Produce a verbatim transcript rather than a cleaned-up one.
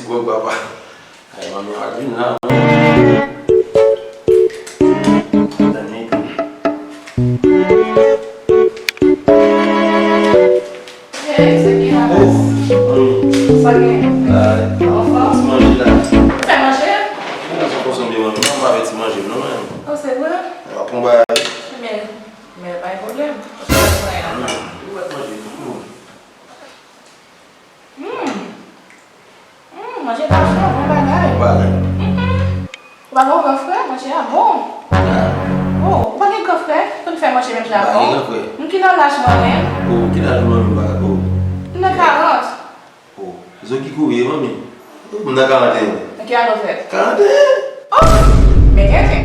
Bon, papa. Ay, manmi, an vin la. Tann li tou. Hey, sa gen la? Oh, manmi. Sa gen? Ay, anfòm? Ti manje la. Ou fè manje? Mwen la, sa konsome, manmi. Mwen pa fè ti manje, non, manmi. Oh, se vre? Mwen ap pran bagay. Men, men, pa gen pwoblèm. Ou fè manje tou. Hmm. Hmm, manje la fre, bon bagay. Bon bagay. Hmm. Ou pa gen gran frè, manje a bon. Ah. Oh, ou pa gen gran frè? Konn fè manje menm jan ak mwen. M ki nan laj mwen, men. Oh, ki laj mwen, m pa, oh. M nan karant. Oh, zo ki kouri, manmi. M nan karanteyen. Nan ki ane w fèt? Karanteyen. Oh, men tenten.